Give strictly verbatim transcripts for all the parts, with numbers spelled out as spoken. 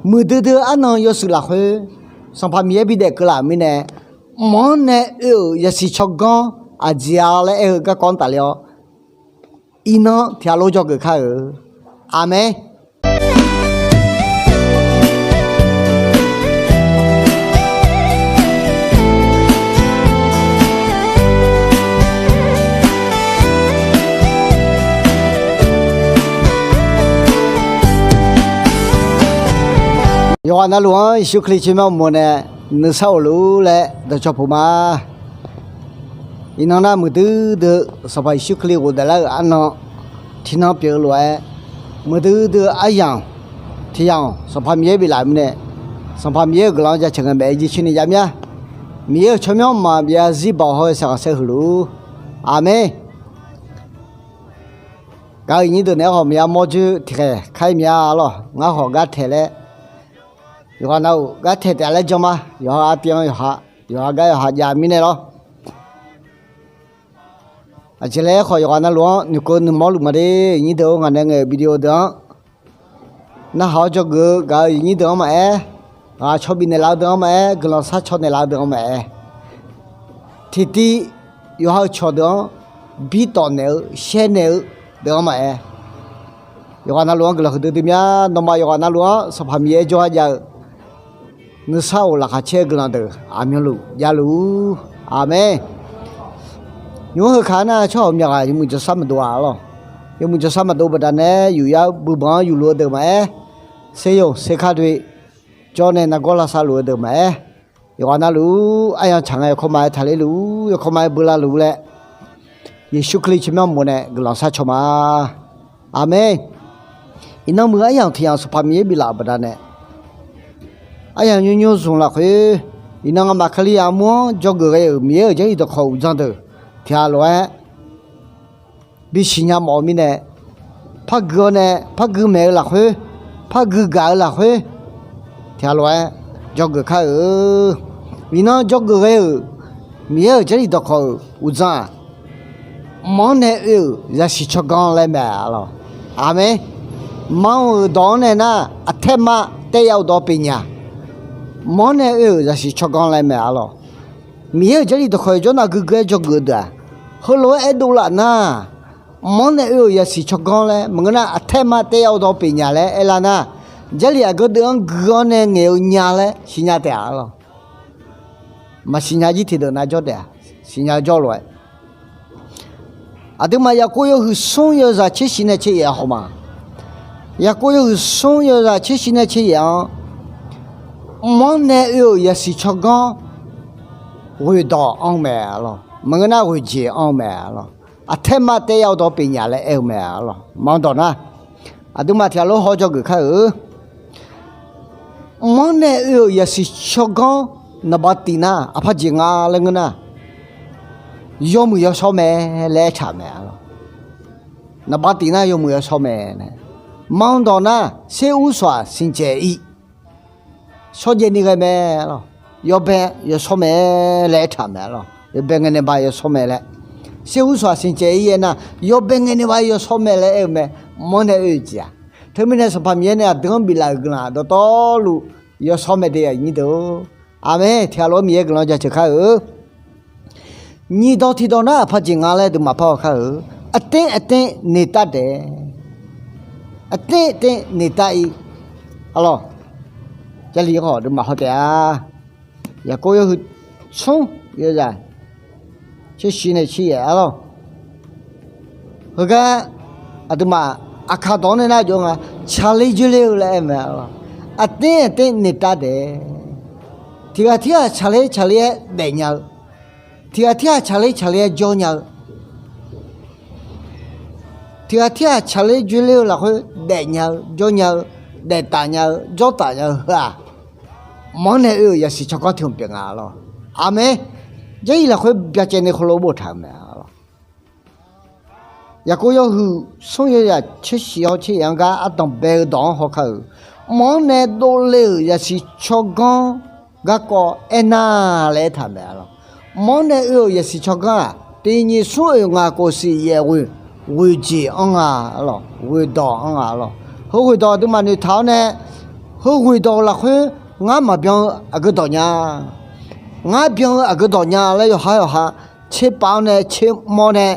Muiqdui dui arnan yawshuif lafkhoer Sanqpaq Miqyaer bidaef keuvlaf-euq mirnae, mq-anr nae oe-euq yasiq tsawrganr aqjeq-a laer aer-eu garkawv-anr tafler-awr, iqnan tiq ghaq lof dzawgeuf kar-euq. Aqmeq. Yawqghaq navluf-anr Yeqsur Kali tsawrmyanr uqmov nae nuisar of luf-ur laer dawqcawq puq ma. Iqnan nar muiqdui dui-eu Sanqpaq Yeqsur Kali ghofdaef lar-euq arnan tiqnan pyeuf-eu lof-aer, muiqdui dui-eu aryamq tiq yamq Sanqpaq Miqyaer biflaf-euq mirnae, Sanqpaq Miqyaer-euq guiqlanq jaceuq ngae maeq-aer jircoer ni jav mir-a. Miqyaer-euq tsawrmyanr mqmaq byav zarzir baoq hawr-eu saeqghaq saer huiq luf-ur. Aqmeq. Gaq-eu iqnyir deuq naeq-aer khawf maqya mawr dzoer tiqkhaeq kar-ir mya lawq. Ngar khawf gar taeq laer yawqghaq navluf gar taeq taef laer jan ma. Yawqha artiv-anr yawqha, yawqha gar yawqha jav mirnae lawr. Aqjeq laer aerkhawf, yawqghaq navluf-anr noeqkeuv noeqmawr luf ma de. Iqnyir deuq-or, ngaq nae ngaeq-euq video deuq-anr narhaq-awr dzawgeuf-eu gaq-eu iqnyir deuq-anr maqaer, ghaq caw bifnaeq laf-eu deuq-anr maqaer, guiqlanq sharcaw naeqlaf-eu deuq-anr maqaer, tiqtiv yawqha-euq cawqdeuq-anr bi tawfnaeq-eu shaernaeq-eu deuq-anr maqaer, yawqghaq navluf-anr guiqlanq huiqdui dui mya. Nawmaf yawqghaq navluf-anr Sanqpaq Miqyaer jawrgar jav-eu nuisar of laqkhaq caer-eu guiqlanq deuq aqmyanluf javluf-ur. Aqmeq. Nymq-mr heuka nar tsawrhaq myaq ghaq yawmuiq jawrshar maqdov-a lawq. Yawmuiq jawrshar maqdov baqdanae yuf yar-eu buibanq-anr yufluf-eu deuq maqaer, seryoq serkar doe jawr nae nargawr lavsav luf-eu deuq maqaer, yawqghaq navluf-ur aryan tsaq ngae yawkawr ma-aer taqler luf-ur, yawkawr ma-aer beular luf-ur laer, Yeqsur Kali tsawrmyanr mawf nae guiqlanq sharcaw ma. Aqmeq. Iqnan muiq aryamq tiq yamq Sanqpaq Miqyaer biflaf-euq baqdanae, aryamq nymr nymr zmq lafkhoer, iqnan ngamaf Kalizaq armur-anr dzawgeuf ghae-euq Miqyaer-euq Jarlif dawqkawq uqdzan deuq tiq ghaq lof-aer bisiq nya mawf-eu mirnae, par gui-awr nae par gui maeq-eu lafkhoer, par gui gaq-eu lafkhoer, tiq ghaq lof-aer dzawgeuf kar-euq. Iqnan dzawgeuf ghae-euq Miqyaer-euq Jarlif dawqkawq-euq uqdzan-aq, mq-anr nae oe-euq yasiq tsawrganr laer mae-a lawq. Aqmeq. Manr-euq dawq-anr nae nar, aqtaer ma taev yav-eu dawq pyeuf nya, mq-anr nae oe-euq yasiq tsawrganr laer mae-a lawq. Miqyaer-euq Jarlif dawqkawq-euq jawrnav guiqguiq-aer dzawgeuf-eu deuq-aq, heulof-aer aerdov laf nar, mq-anr nae oe-euq yasiq tsawrganr laer maqngeur nar, aqtaer ma taev yav-eu dawq pyeuf nya laer aerlar nar, Jarlif aqgeu deuv-anr gui-awr nae ngaeq-eu nya laer siqnya taef-a lawq. Maqsiq nya jir tiqdeuq nav jawr taef-a, siqnya-eu jawr lof-aer. Aqduimaf Yaqkov yawhuiq smr yawzaq tser shif nae tser yaef-a haw ma. Yaqkov yawhuiq smr yawzaq tser shif nae tser yaef-anr, mq-anr nae oe-euq yasiq tsawrganr ghoeqdawq anr mae-a lawq. Maqngeur nar ghoeqjeq anr mae-a lawq. Aqtaer ma taev yav-eu dawq pyeuf nya laer aer-eu mae-a lawq. Manr dawq nar, aqduimaf tiq ghaq lof haw dzawgeuf kar-euq. Mq-anr nae oe-euq yasiq tsawrganr naqbav tif nar aqpar jeq nga laer ngeur nar, yawmuiq yawshawr mae laer aertaq mae-a lawq. Naqbav tif nar yawmuiq yawshawr mae nae, manr dawq nar, ser ur sawq-aq siqcaev-ir, shawrjaev ni ghae mae-a lawq. Yawbae yawshawr mae laer aertaq mae-a lawq. Yawbae ngaenae ba yawshawr mae laer. Ser ur sawq-aq siqcaev-ir aer nar, yawbae ngaenae ba yawshawr mae laer aer-eu mae. Mq-anr nae oe-eu jeq-aq, teumirnae Sanqpaq Miqyaer nae aqdui-anr biflaf-euq guiqlanq dawqtawvluf yawshawr mae de, aqnyir deuq-or. Aqmeq. Tiq ghaq lof-aer Miqyaer guiqlanq jaceuq kar-euq. Nyiq dawq tiq dawq nar aqpar jeq nga laer aqduimaf par haw kar-euq. Aqter aqter noeqtav daef, aqter aqter noeqtav-ir. Arlawq, Jarlif khawf aqduimaf haw taef-a. Yaqkov yawhuiq smr yawzaq tser shif nae tser yaef-a lawq. Heugar aqduimaf aqkaq dawq-anr nae nar jov nga, tsaqler dzoerler-eu laer aer mae-a lawq. Aqter aqter noeqtav daef, tiq ghaq tirghaq tsaqler tsaqler-aer daefnya-eu, tiq ghaq tirghaq tsaqler tsaqler-aer jawrnya-eu, tiq ghaq tirghaq tsaqler dzoerler-eu lafkhoer daefnya-eu, jawrnya-eu, daeftaf nya-eu, jawrtaf nya-eu heu-aq, mq-anr nae oe-euq yasiq tsawrganr tiq hmq pyeuf nga lawq. Aqmeq. Jarlif lafkhoer byacaevni heulof boftaq-euq mae-a lawq. Yaqkov yawhuiq smr yawzaq tser shif hawr tser yaef-anr gar ardanq bae-eu dawq-anr haw kar-euq. Mq-anr nae dovle-euq yasiq tsawrganr garkawv aernar laer aertaq mae-a lawq. Mq-anr nae oe-euq yasiq tsawrganr-aq, tiq nyiq smr oeq ngaq kof siq yaef ghoeq, ghoeqjeq anr nga lawq, ghoeqdawq anr nga lawq. Heu ghoeqdawq aqduimaf noeqtaq-awr nae Heughoeq dawq-euq lafkhoer ngar maqbyan-eu aqgeu dawq nya. Ngar byan-eu aqgeu dawq nya laer yawqha yawqha tserpav-awr nae tsermawr nae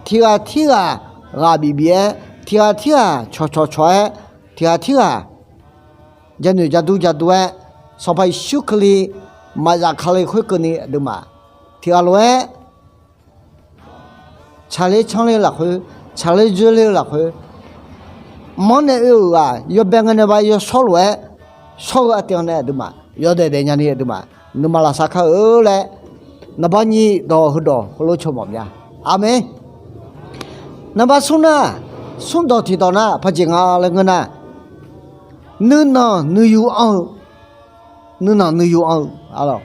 tiqghaq tirghaq ghaq bif bif-aer, tiqghaq tirghaq cawqcawq cawq-aer, tiqghaq tirghaq janoeq jadur jadur-aer, Sanqpaq Yeqsur Kali maqzaf Kali khoerkeuvni aqduimaf tiqghaq lof-aer tsaqler tsanr ler-eu lafkhoer, tsaqler dzoerler-eu lafkhoer, manr nae oe-euq ghaq yawbae ngae nae ba yawshawr lof-aer shawr-eu artiv-anr nae aqduimaf yawdaef daef nyani aqduimaf nuima lavsav kar-eu laer, naqbar nyiq dawq heudawq heulof cawmawf mya. Aqmeq. Naqbar smr nar, smr dawq tiqdawq nar paqjeq nga laer ngeur nar, nuinanq nuiyu anr-eu, nuinanq nuiyu anr-eu,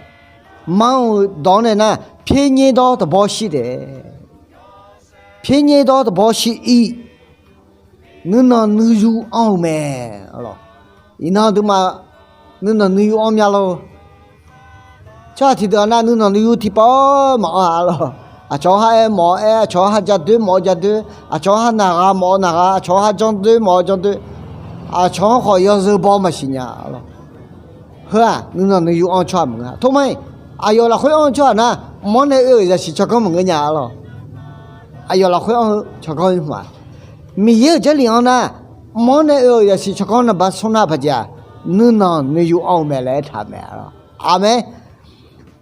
manr-eu dawq-anr nae nar, pyaer nyaer dawr taqbawr shir taef. Pyaer nyaer dawr taqbawr shir ir, nuinanq nuiyu anr-eu mae. Iqnan aqduimaf nuinanq nuiyu anr mya lor. Tsawrhaq tiqdeuq-aq nar nuinanq nuiyu tiqpawf-awr maqanr-a lor. Aqcawq-anr ha aer mawf-awr aer, aqcawq-anr ha ja doer mawf-eu ja doer, aqcawq-anr ha naqgha mawf-eu naqgha, aqcawq-anr ha janr doer mawf-eu janr doer, aqcawq-anr khawf yawzeu baw maqsiq nya lor. Heu-aq nuinanq nuiyu anr-eu tsawrhaq maqngeur-a. Tormar-iq, aqyawf lafkhoer anr-eu tsawrhaq nar, manr nae oe-euq zaqsiq tsawrganr maqngeur nya-a lor. Aqyawf lafkhoer anr-eu tsawrganr-eu hmq-aq, Miqyaer-euq Jarlif-anr nar, manr nae oe-euq zaqsiq tsawrganr naqbar smr nar paqjeq-aq, nuinanq nuiyu anr-eu mae laer aertaq-eu mae-a lor. Aqmeq.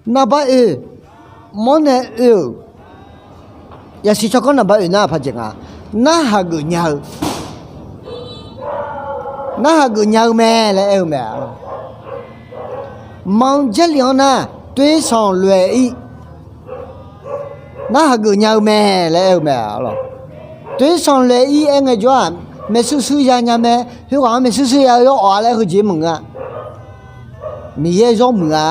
Naqbar oe, manr nae oe-euq zaqsiq tsawrganr naqbar oe nar paqjeq nga, narhaq geuf nya-eu, narhaq geuf nya-eu mae laer aer-eu mae-a lor. Manq Jarlif-anr nar, toer sanq lof-aer ir, narhaq geuf nya-eu mae laer aer-eu mae-a lor. Toer sanq lof-aer ir aer ngaejawr-aq, maershuir shuir ya nya mae, khoerghaq-anr maershuir shuir ya-eu yawr awq-a laer heujeq maqngeur-a. Miqyaer yawmuiq-a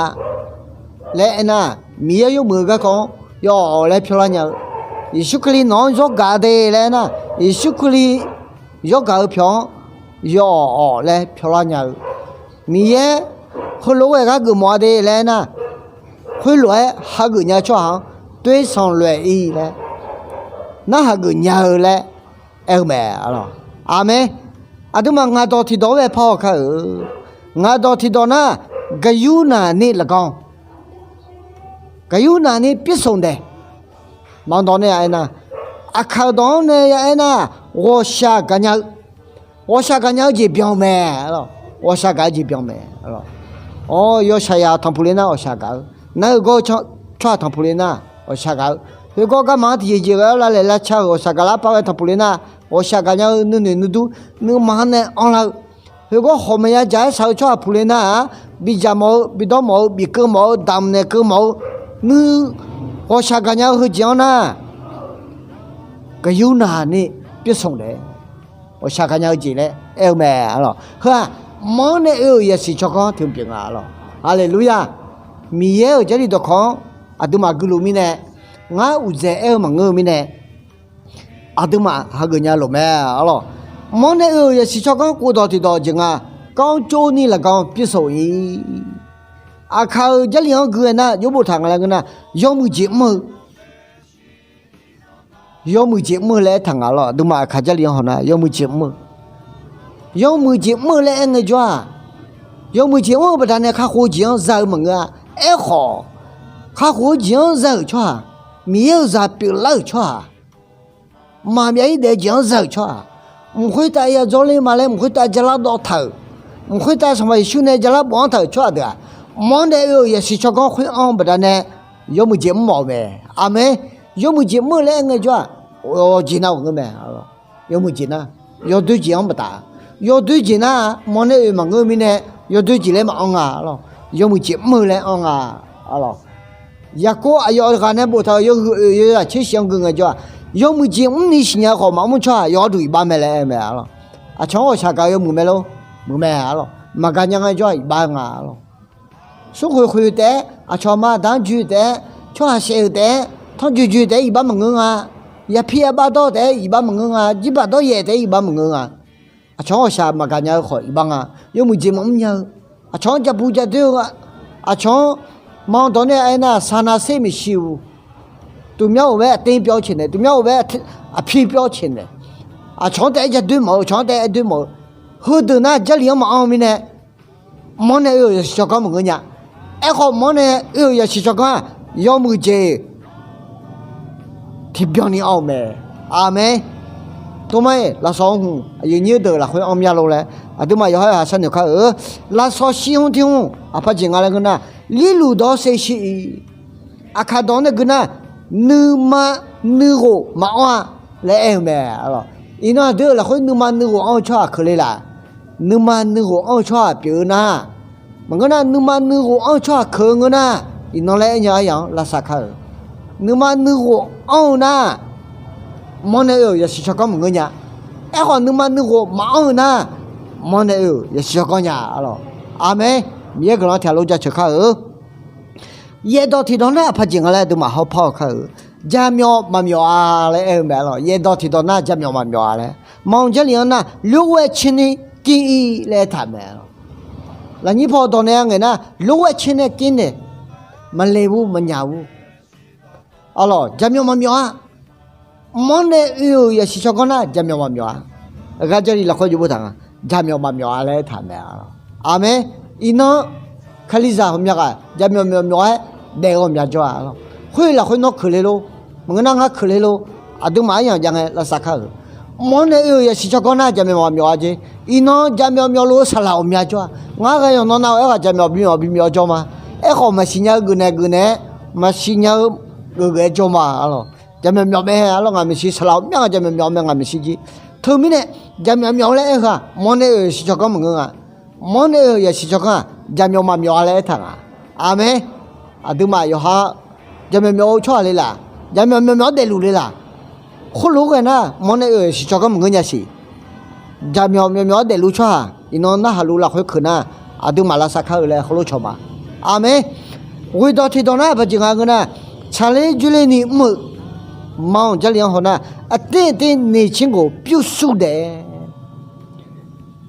laer aernar, Miqyaer yawmuiq-eu garkawv-anr yawawq awq laer pyawrlar nya-eu. Yeqsur Kali nawq-anr yawr gaq de laer aernar, Yeqsur Kali yawr gaq-eu pyawq-anr yawawq awq laer pyawrlar nya-eu. Miqyaer heulof-aer ghae gar geufmawf-a de laer aernar, khoerlof-aer hageuf nya-eu tsawrhaq-anr toer sanq lof-aer ir laer, narhaq geuf nya-eu laer aer-eu mae-a lor. Aqmeq. Aqduimaf ngaq dawq tiqdawq-anr bae par haw kar-eu. Ngaq dawq tiqdawq nar, gaqyur naq ni lafganr, gaqyur naq ni ပြည့်စုံတယ်. Manq dawq nae ya aernar, aqkaq-euq dawq-anr nae ya aernar, ghawqshaq gaqnya-eu, ghawqshaq gaqnya-eu jeq byan-eu mae-a lor. Ghawqshaq gaq-eu jeq byan-eu mae-a lor. Awr, yawshaqzaq tanqpuq le nar ghawqshaq gaq-eu, nar-eu gawr-eu tsawrhaq tanqpuq le nar ghawqshaq gaq-eu, khoergawr garma-anr tiqjeq jeq ghae-awr lavlaeq lavca-euq ghawqshaq gaq lar par ghae tanqpuq le nar, ghawqshaq gaqnya-eu nuinoeq nuidur nuima-anr nae anrlar-eu, khoergawr hawq maqya dzaq-aer shaq-eu tsawrhaq puq le nar-aq, bidzaq mawf-eu, bidawr mawf-eu, bifkeuv mawf-eu, damqnaeq keuv mawf-eu, nuir ghawqshaq gaqnya-eu heujeq-anr nar, gaqyur naq ni ပြည့်စုံတယ်. Ghawqshaq gaqnya-eu jeq laer aer-eu mae-a lor. Heu-aq, manr nae oe-euq zaqsiq tsawrganr teu pyeuf nga-a lor. Haleluya! Miqyaer-euq Jarlif dawqkawq-anr aqduimaf guiqluf mirnae, ngar uqdzaeq aer-eu maqngeur-eu mirnae, aqduimaf hageuf nya lof mae-a lor. Manr nae oe-euq zaqsiq tsawrganr khofdawq tiqdawq jeq nga, kanr tsov ni lafganr ပြည့်စုံ ir. Aqkaq-euq Jarlif-anr gui-aer nar, jawrbof taq nga laer ngeur nar, yawmuiq jeq mr-eu, yawmuiq jeq mr-eu laer aertaq nga lor. Aqduimaf aqkaq Jarlif-anr haw nar, yawmuiq jeq mr-eu, yawmuiq jeq mr-eu laer aer ngaejawr-aq, yawmuiq jeq mr-eu baqdanae kakhof-eu jeq-anr za-eu maqngeur-a. Aerkhawf, kakhof-eu jeq-anr za-euq tsawrhaq, Miqyaer-euq zaq pyeuflar-euq tsawrhaq, maqbyav-ir daef-eu jeq-anr za-euq tsawrhaq, mq khoertav ya dzawrler ma laer mq khoertav jalar dawv taq-euq, mq khoertav Sanqpaq Yeqsur nae jalar bof-anr taq-euq tsawrhaq deuq-aq, manr nae oe-euq zaqsiq tsawrganr khoer anr-eu baqdanae yawmuiq jeq mr mawf-eu mae. Aqmeq. Yawmuiq jeq mr-eu laer aer ngaejawr-aq, awq jeq nar-euq ngeur mae. Yawmuiq jeq nar, yawdoer jeq-anr maqtaf. Yawdoer jeq nar, manr nae oe maqngeur-eu mirnae, yawdoer jeq laer maqanr nga-a lor. Yawmuiq jeq mr-eu laer anr nga-a lor. Yaqkov aqyawf ghaq nae boftaq-euq yawhuiq oeq yawzaq tser shif-anr gui ngaejawr-aq, yawmuiq jeq mrni siqnya khawf maqmr tsawrhaq yawr duq iqbax mae laer aer-eu mae-a lor. Aqcawq-anr ghawqshaq gaq-eu yawmuiq mae lor. Muiq mae-a lor. Maqgaq nya ngaejawr-aq iqbax nga-a lor. Smrkhoeq khoeq taef-aer, aqcawq ma aqda-anr joe taef-aer, tsawrhaq saef-euq taef-aer, tanrjoe joe taef-aer iqbax maqngeur nga. Yapir yabax dawr taef-aer iqbax maqngeur nga. Jirbaq dawryaef taef-aer iqbax maqngeur nga. Aqcawq-anr ghawqshaq maqgaq nya-eu khawf iqbax nga. Yawmuiq jeq maqmr nya-eu, aqcawq-anr jabu jadoer-eu, aqcawq-anr manq dawq nae aernar, saqnaq ser maeqshi-eu, tuqmyar of-aer aqter pyawr caeq naeq, tuqmyar of-aer aqpir pyawr caeq naeq, aqcawq-anr taef-aer jadoer mawf-eu, aqcawq-anr taef-aer doer mawf-eu, heudeuq nar Jarlif-anr maqanr-eu mirnae, mawr nae oe-euq yasiq tsawrganr maqngeur nya. Aerkhawf, mawr nae oe-euq yasiq tsawrganr-aq, yawmuiq jeq tiqbyan ni anr-eu mae. Aqmeq. Tomar-iq lafsawq-anr hmq aqyuif nyir deuq lafkhoer anr mya lor laer, aqduimaf yawqha yawqha sharnoeq kar-euq. Lafsawq shir hmr tir hmr aqpaq jeq nga laer ngeur nar, lirluf dawq-awr ser shir-iq, aqkaq dawq-anr nae gui nar, nuima nuighof maqanr-a laer aer-eu mae. Iqnan aqdui-euq lafkhoer nuima nuighof anr-eu tsawrhaq keuvle laf? Nuima nuighof anr-eu tsawrhaq pyeuf-eu nar, maqngeur nar, nuima nuighof anr-eu tsawrhaq keuv-eu ngeur nar, iqnan laer aernya aryaq-anr lavsav kar-euq. Nuima nuighof anr-eu nar, mawr nae oe-euq yasiq tsawrganr maqngeur nya. Aerkhawf, nuima nuighof maqanr-eu nar, mawr nae oe-euq yasiq tsawrganr nya. Aqmeq. Miqyaer guiqlanq tiqghaq lof jaceuq kar-euq. Yaerdawq tiqdawq nar aqpaq jeq nga laer aqduimaf hawpar-awq kar-euq. Jaqmyawf maqmyawf-a laer aer-eu mae. Yaerdawq tiqdawq nar jaqmyawf maqmyawf-a laer, maqanr Jarlif-anr nar, 如果亲你给 laer aertaq mae. Lafnyir paw dawq nae ngaeq nar, 如果亲你给 nae, maqle ur maqnyaf ur. Arlawq, jaqmyawf maqmyawf-a. Mawr nae oe-euq yasiq tsawrganr nar jaqmyawf maqmyawf-a. Aqgar Jarlif lafkhoer jov boftaq nga, jaqmyawf maqmyawf-a laer aertaq mae. Aqmeq. Iqnan Kalizaq ghawqmya ghaq jaqmyawf myawf myawf-aer daef-eu ghawqmya jawr-a. Khoer-eu lafkhoer nawr keuvle lor, maqngeur nar ngar keuvle lor, aqduimaf aryamq jav ngae lavsav kar-euq. Mawr nae oe-euq yasiq tsawrganr nar jaqmyawf maqmyawf-a jeq. Iqnan jaqmyawf myawf lof-eu saqlaq ghawqmya jawr-a. Ngar ghae yawqnan nav-euq aerghaq jaqmyawf bimyawf bimyawf jawr ma. Aerkhawf maqsiq nya-eu geufnaeq geufnaeq-aer, maqsiq nya-eu geufgeuf-aer jawr ma. Arlawq, jaqmyawf myawf mae. Arlawq, ngaq maeqshi saqlaq ghawqmya ngaq jaqmyawf myawf mae, ngaq maeqshi jir. Teumirnae jaqmyawf myawf-eu laer aer-eu-aq, mawr nae oe-euq yasiq tsawrganr maqngeur nga. Mawr nae oe-euq yasiq tsawrganr-aq jaqmyawf maqmyawf-a laer aertaq nga. Aqmeq. Aqduimaf yawqha jaqmyawf myawf-eu tsawrhaq le laf? Jaqmyawf myawf myawf-awr daefluf le laf? Khoerlof-aer ghae nar, mawr nae oe-euq yasiq tsawrganr maqngeur nya siq. Jaqmyawf myawf myawf-awr daefluf tsawrhaq iqnan narhaq luf lafkhoer keuq nar, aqduimaf lavsav kar-eu laer heulof cawq ma. Aqmeq. Ghoeqdawq tiqdawq nar aqpaq jeq nga ngeur nar, tsaqler dzoerler ni mr-eu, maqanr Jarlif-anr haw nar, အသင့်အသင့်နေခြင်းကို ပြုစုတဲ့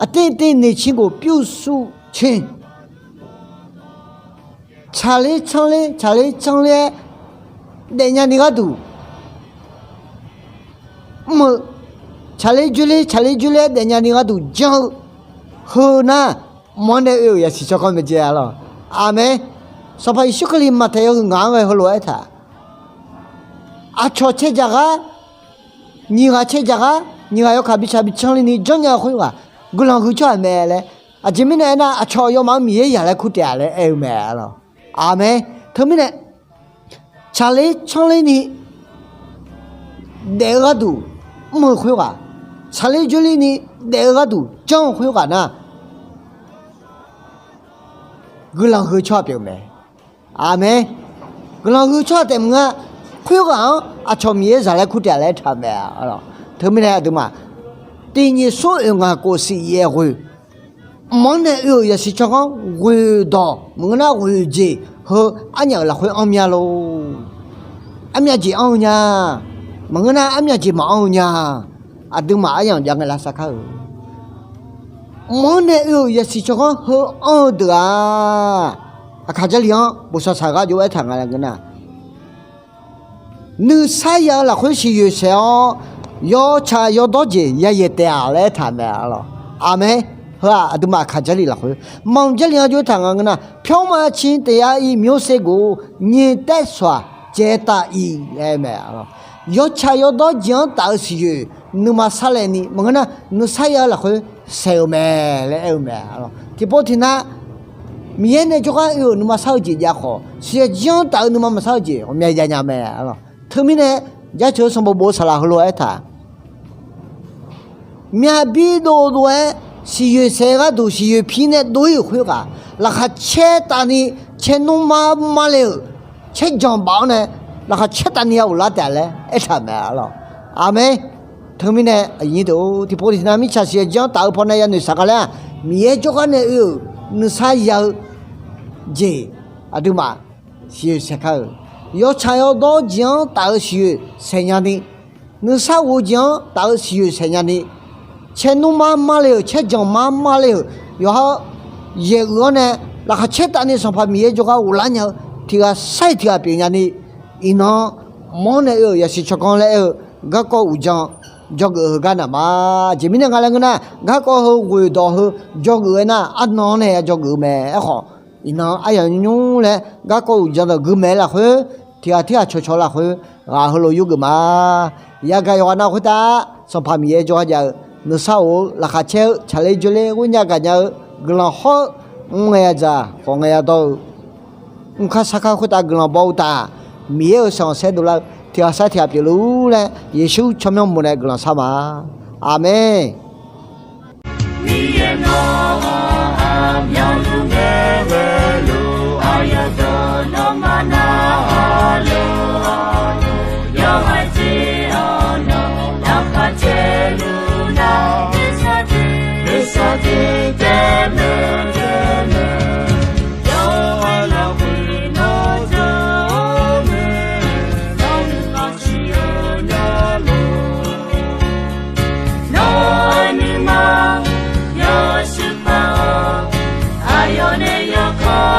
aqtser tser noeqtser gof pyursur tser. Tsaqler tsanrler tsaqler tsanrler-aer daefnya ni gharduq mr-eu, tsaqler dzoerler tsaqler dzoerler-aer daefnya ni gharduq janr-eu, heu nar, mawr nae oe-euq yasiq tsawrganr maeqjeq-a lawq. Aqmeq. Sanqpaq Yeqsur Kali Maqtaeq yawhuiq ngaq-anr ghae heulof-aer aertaq, aqcawq caerdzaq ghar, nyiq ghaq caerdzaq ghar, nyiq ghaq yawkaq bi tsaq bi tsanrler ni janrnya-eu khoerghaq guiqlanq huiq tsawrhaq mae laer. Aqjeq mirnae aernar, aqcawq yawmaf-anr Miqyaer yaq laer kur taef-a laer aer-eu mae. Aqlawq. Aqmeq. Teumirnae tsaqler tsanrler ni daef-eu gharduq mr-eu khoerghaq, tsaqler dzoerler ni daef-eu gharduq janr-eu khoerghaq nar, guiqlanq huiq tsawrhaq pyeuf mae. Aqmeq. Guiqlanq huiq tsawrhaq taef maqngeur-a. Khoerghaq-anr aqcawq Miqyaer zaq laer kur taef-a laer aertaq-eu mae. Teumirnae aqduimaf tiqnyif smr oeq ngaq kof siq yaef ghoeq, mq-anr nae oe-euq yasiq tsawrganr ghoeq dawq maqngeur nar ghoeq jeq heu arnyaf-euq lafkhoer anr mya lor. Armyav jeq anr-eu nya, maqngeur nar armyav jeq maqanr-eu nya. Aqduimaf aryamq jav ngae lavsav kar-eu. Mq-anr nae oe-euq yasiq tsawrganr heu anr-eu deuq-aq, aqkaq Jarlif-anr bof saq saq gar jov-aer taq nga laer ngeur nar, nuisar ya-eu lafkhoer siqyoeq saeq-awr, yawtsaq yawdawr jeq yayaeq taef-a laer aertaq mae. Aqlawq. Aqmeq. Heu-aq aqduimaf aqkaq Jarlif lafkhoer, mq Jarlif-anr jov-aer taq nga ngeur nar, ဖြောင့်မခြင်းတရား၏ မျိုးစေ့ကို ညင်သစ္စာကျဲတတ် laer aer-eu mae. Yawtsaq yawdawr jeq-anr taf-eu siqyoeq nuima sarlaev ni maqngeur nar nuisar ya-eu lafkhoer saeq-eu mae laer aer-eu mae. Tiqpov tiqnar, Miqyaer nae jawrgar oe-euq nuima sar-eu jeq jav khawf, siqyoeq jir-anr taf-eu nuima maqsar-eu jeq ghawqmya jav nya mae. Teumirnae, jaceuq-eu sanqbof bof-eu saqlaq heulof-aer aertaq, myavbir dovdov-aer siqyoeq saeq gharduq siqyoeq pir nae dov-ir-euq khoerghaq, laqkhaq caer tavni caernmr mar mar le-euq caerjanq baf-awr nae, laqkhaq caer tavni ya ghoflar taef laer aertaq mae. Aqmeq. Teumirnae aqyuif nyir deuq-or, tiqpov tiqnar mirtsaq siqyoeq jir-anr taf-eu pawnae yanoeq saq nga laer-aq, Miqyaer jawrgar nae oe-euq nuisar ya-eu jeq aqduimaf siqyoeq saeq kar-eu. Yawtsaq yawdawr jeq-anr taf-eu siqyoeq saeq nya ni, nuisar ghof jeq-anr taf-eu siqyoeq saeq nya ni, caernmr mar mar le-euq caerjanq mar mar le-euq yawqha yaeq uiq-awr nae, laqkhaq caer tavni Sanqpaq Miqyaer jawrgar ghoflar nya-eu tiq ghaq sar-iq tiq ghaq pyeuf nya ni, iqnan mq-anr nae oe-euq yasiq tsawrganr laer aer-eu garkawv uqdzan dzawgeuf-eu heugar naq ma. Aqjeq mirnae nga laer ngeur nar, garkawv heu ghoeqdawq heu dzawgeuf-aer nar, arnan-anr nae ya dzawgeuf-eu mae. Aerkhawf, iqnan aryaq nymr laer garkawv uqdzan dawq gui maeq-aer lafkhoer, tiqghaq tirghaq cawqcawq lafkhoer ghaq heulof yurgeuf ma. Yagaq yawqghaq nav khoertav Sanqpaq Miqyaer jawrgar jav-eu, nuisar of-eu, laqkhaq caer-eu, tsaqler dzoerler ghoernya gaqnya-eu guiqlanq hawr-eu, mr ngae yadzaq, khawf ngae yadawr-eu, mrkar sarkar khoertav guiqlanq baw-eu taf, Miqyaer-euq sanqsaer dovlar-eu tiqghaq sar tiqghaq pyeufluf laer Yeqsur tsawrmyanr mq nae guiqlanq shar ma. Aqmeq. Miqyaer nawr-aq, aqmyanluf ngae ghaeluf aqyawf deuq nawmaf nar-aq, yawqghaq jeq-awr nawq laqkhaq caerluf nar, nuisar jeq nuisar jeq taef maeq taef maeq, yawqghaq lafkhoer nawr jawr-eu mae, nawr nuikhanr shir-eu nya lor. Nawr-eu nuima yawshuif paq-awr, aqyawf nae yawkawr